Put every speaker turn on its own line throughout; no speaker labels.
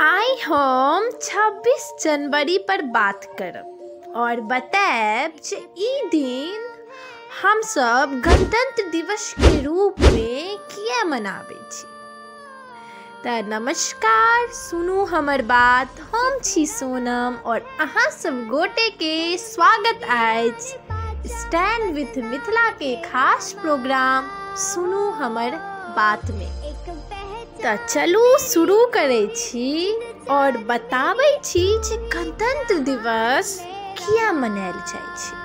आइ हम 26 जनवरी पर बात करब और बतायब जे ई दिन हम सब गणतंत्र दिवस के रूप में किया मनाबै छी। त नमस्कार, सुनू हमर बात। हम छी सोनम और अहाँ सब गोटे के स्वागत अछि स्टैंड विथ मिथिला के खास प्रोग्राम सुनू हमर बात में। त चलू शुरू करै छी और बताबै छी जे गणतंत्र दिवस किया मनायल जाइ छै।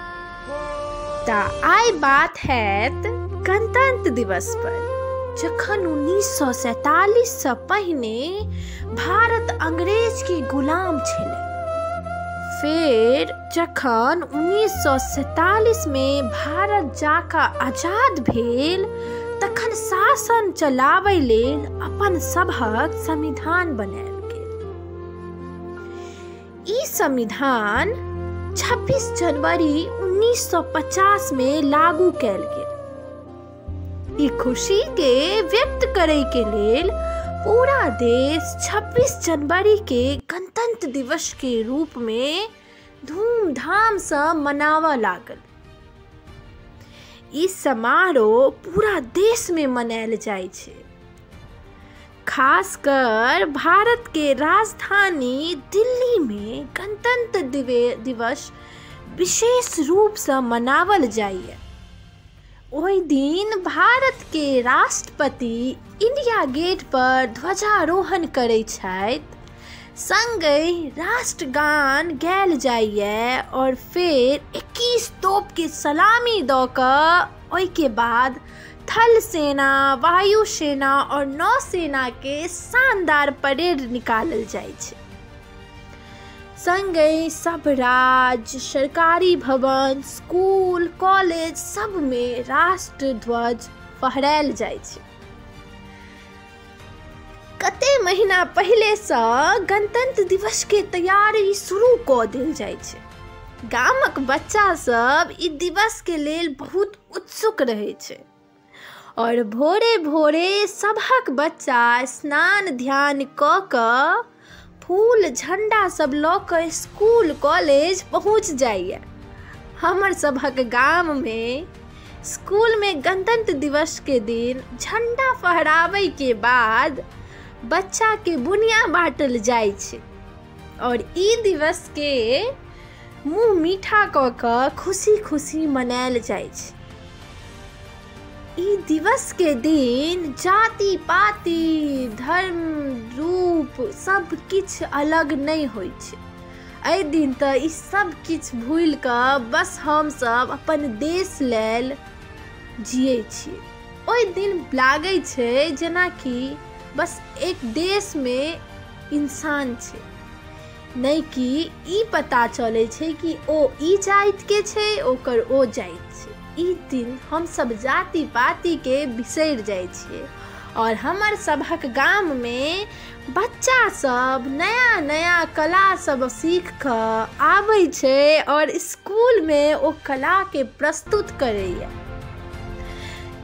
त आइ बात हैत गणतंत्र दिवस पर। जखन 1947 सँ पहिने भारत अंग्रेज के गुलाम छलै, फेर जखन 1947 में भारत जाकऽ आजाद भेल तखन शासन चलाबै लेल अपन सभक संविधान बनायल गेल। ई संविधान 26 जनवरी 1950 में लागू कयल गेल। ई खुशी के व्यक्त करे के लेल पूरा देश 26 जनवरी के गणतंत्र दिवस के रूप में धूमधाम से मनावऽ लागल। ई समारोह पूरा देश में मनायल जाइ छै। खासकर भारत के राजधानी दिल्ली में गणतंत्र दिवस विशेष रूप से मनावल जाइए। ओहि दिन भारत के राष्ट्रपति इंडिया गेट पर ध्वजारोहण करै छथि, संगहि राष्ट्रगान गायल जाइए और फिर 21 तोप के सलामी दऽ कऽ ओहिके बाद थल सेना, वायु सेना और नौसेना के शानदार परेड निकालल जाइ छै। संगहि सब राज्य, सरकारी भवन, स्कूल, कॉलेज सब में राष्ट्र ध्वज फहरायल जाइ छै। कते महीना पहिले सँ गणतंत्र दिवस के तैयारी शुरू कऽ देल जाइ छै। गामक बच्चा सब ई दिवस के लेल बहुत उत्सुक रहै छै और भोरे भोरे सभक बच्चा स्नान ध्यान कऽ कऽ फूल झंडा सब लऽ कऽ स्कूल कॉलेज पहुँच जाइए। हमर सभक गाम में स्कूल में गणतंत्र दिवस के दिन झंडा फहराबै के बाद बच्चा के बुनिया बाँटल जाइ छै और ई दिवस के मुँह मीठा कऽ कऽ खुशी खुशी मनायल जाइ छै। ई दिवस के दिन जाति पाति, धर्म, रूप सब किछु अलग नहि होइ छै। एहि दिन तऽ ई सब किछु भूलि कऽ बस हमसब अपन देश लेल जियै छियै। ओहि दिन लागै छै जेनाकि बस एक देश में इंसान छै, नहि कि ई पता चलै छै कि ओ ई जातिके छै, ओकर ओ जाति छै। ई दिन हमसब जाति पातिके बिसरि जाइ छियै और हमर सभक गाम में बच्चा सब नया नया कला सब सीख कऽ आबै छै और स्कूल में ओ कला के प्रस्तुत करैए।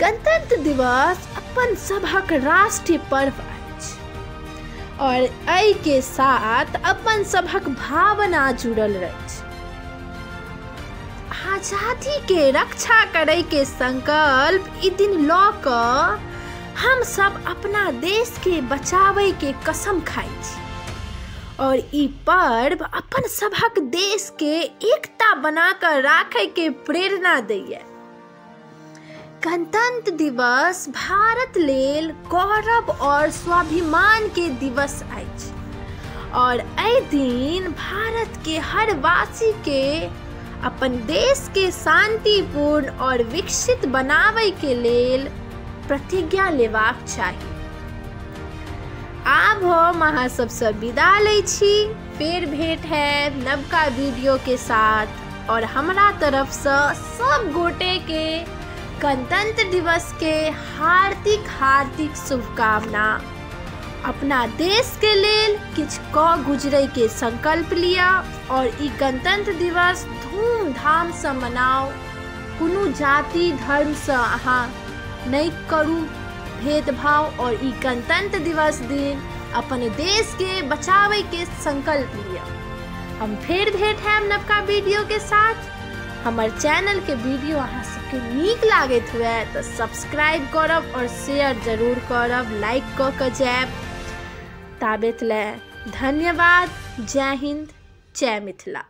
गणतंत्र दिवस अपन सभक राष्ट्रीय पर्व अछि और एहि के साथ अपन सभक भावना जुड़ल अछि। आजादी के रक्षा करे के संकल्प ई दिन लऽ कऽ हम सब अपना देश के बचाबै के कसम खाइ छी और ई पर्व अपन सभक देश के एकता बना कऽ राखै के प्रेरणा दैए। गणतंत्र दिवस भारत लेल गौरव और स्वाभिमान के दिवस अछि और एहि दिन भारत के हर वासी के अपन देश के शांतिपूर्ण और विकसित बनाबै के लेल प्रतिज्ञा लेबाक चाही। आब हम अहाँ सबसँ विदा लै छी। फेर भेंट है नवका वीडियो के साथ और हमरा तरफसँ सब गोटे के गणतंत्र दिवस के हार्दिक हार्दिक शुभकामना। अपना देश के लेल किछु कऽ गुजरै के संकल्प लिअ और ई गणतंत्र दिवस धूमधामसँ मनाउ। कोनो जाति धर्मसँ अहाँ नहि करू भेदभाव और ई गणतंत्र दिवस दिन अपन देशके बचाबैके संकल्प लिअ। हम फेर भेंट हैब नवका वीडियो के साथ। हमर चैनल के वीडियो अहाँ सबके नीक लागैत हुए तऽ सब्सक्राइब करब और शेयर जरूर करब, लाइक कऽ कऽ जायब। ताबेत ले धन्यवाद। जय हिंद, जय मिथिला।